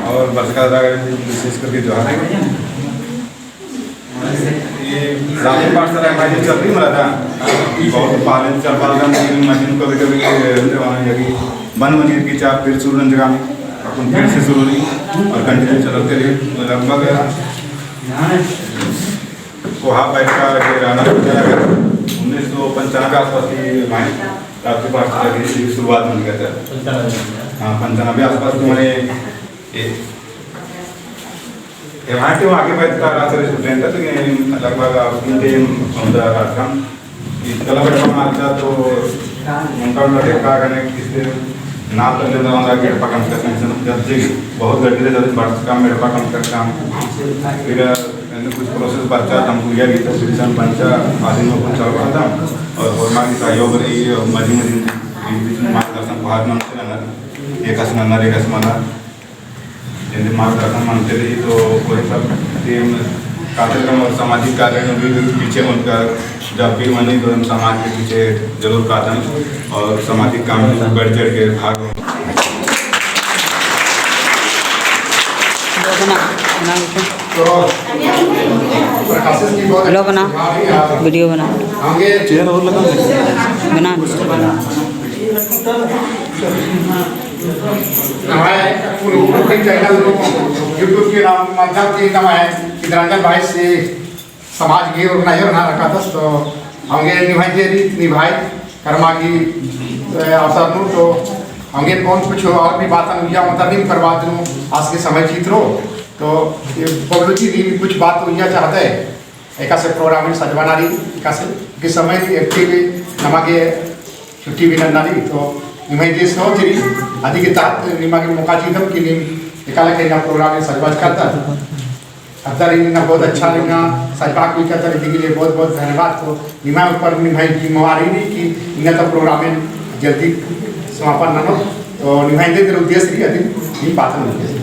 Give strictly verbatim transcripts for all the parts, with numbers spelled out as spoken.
और बरचका दादा विशेष करके जोहार। ये रात्रि पाठशाला हमारी चल रही मला था, बहुत पहले चल पा रहा था, लेकिन मझी में कभी-कभी ये वहाँ यदि बंद बनी की चाप फिर शुरू नंजगा में, अपन फिर से शुरू रही और continue चलते रही। लगभग कोहा पैसा के राणा उन्नीस सौ पंचानबे आसपास की माने रात्रि पाठशाला की शुरुआत होने का था। हाँ, पंचानबे आसपास की माने ए, एम्है time आगे बैठता रहा सर student, तो ये लगभग आप दिन time हम रहा था। इस कला बैठा मारता तो उनका उनका देखा करने किससे ना करने वाला एड़पा कमचका, जब से बहुत गड्डी से जब बढ़ काम एड़पा कमचका। फिर इन्हें कुछ process बरचा, हम पूजा की तो फिर हम पंचा आदमी को चल रहा था। और होरमर की सहयोग रही, मझी मझी बीच बीच में मार्गदर्शन बहुत मन से रहना, एक आसन नन्ना, एक आसन मना। यदि मार्गदर्शन मनते रही तो कोई सब टीम कार्यक्रम और सामाजिक कार्य में भी पीछे उनका जब भी मनी तो हम समाज के पीछे जरूर काटन और सामाजिक काम में बढ़ चढ़ के भाग लें। लोग ना, बना लेते हैं। तो प्रकाशन की बहुत लोग ना, अच्छी बात है। Video बना। आगे चेयर और लगा। बना। हमारे कुकिंग चैनल YouTube के नाम माध्यम से नम्है चितरंजन भाई से समाज के organizer ना रखा था, तो हमगे निभाई दे रही इतनी भाई कर्मा की, अ, अवसर नू, तो हमगे कौन कुछ और भी बात उइया उतर नहीं करवा दूँ, आज के समय चित्रो, तो ये पब्लिक भी कुछ बात उइया चाहता है। एकासे program सजवाना रही, एकासे कि समय की active नमा गे छुट्टी भी नन्ना रही, तो निम्है जे सोच रही, अदी के तहत निमा गे मौका चिदम कि नीम एका लेखे ना program सजवाचकत। अदर इन्ना बहुत अच्छा इन्ना सजवा कुइकत, इदी के लिए बहुत बहुत धन्यवाद। तो निम्है ऊपर निम्है जिम्मेवारी रही कि इन्ना तो program जल्दी समापन ननो, तो निम्है दे उद्देश्य रही, अदी नीम पाथन उद्देश्य।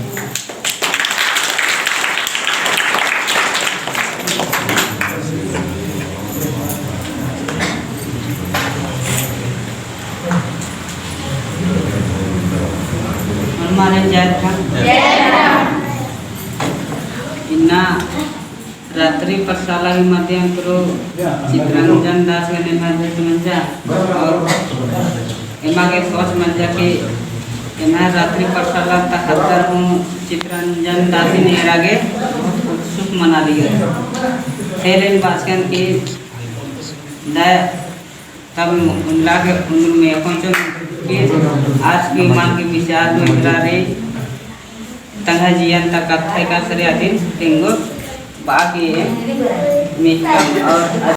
हनुमान जय था। इन्ना रात्रि पाठशाला के माध्यम through चितरंजन दास गने माध्यम से मंजा और एमा गे सोच मंजा कि एमा रात्रि पाठशाला ता खतर हूँ चितरंजन दासिन एरा गे बहुत उत्सुक मना रही है। हेलेन बाचकन की दाय तब उनला के उन्नुन में पहुँचो कि आज की मान के विचार में इतरा रही तंग्है जियन ता कत्था एकासे रई अदिन तेंगो बाकी मिहकम और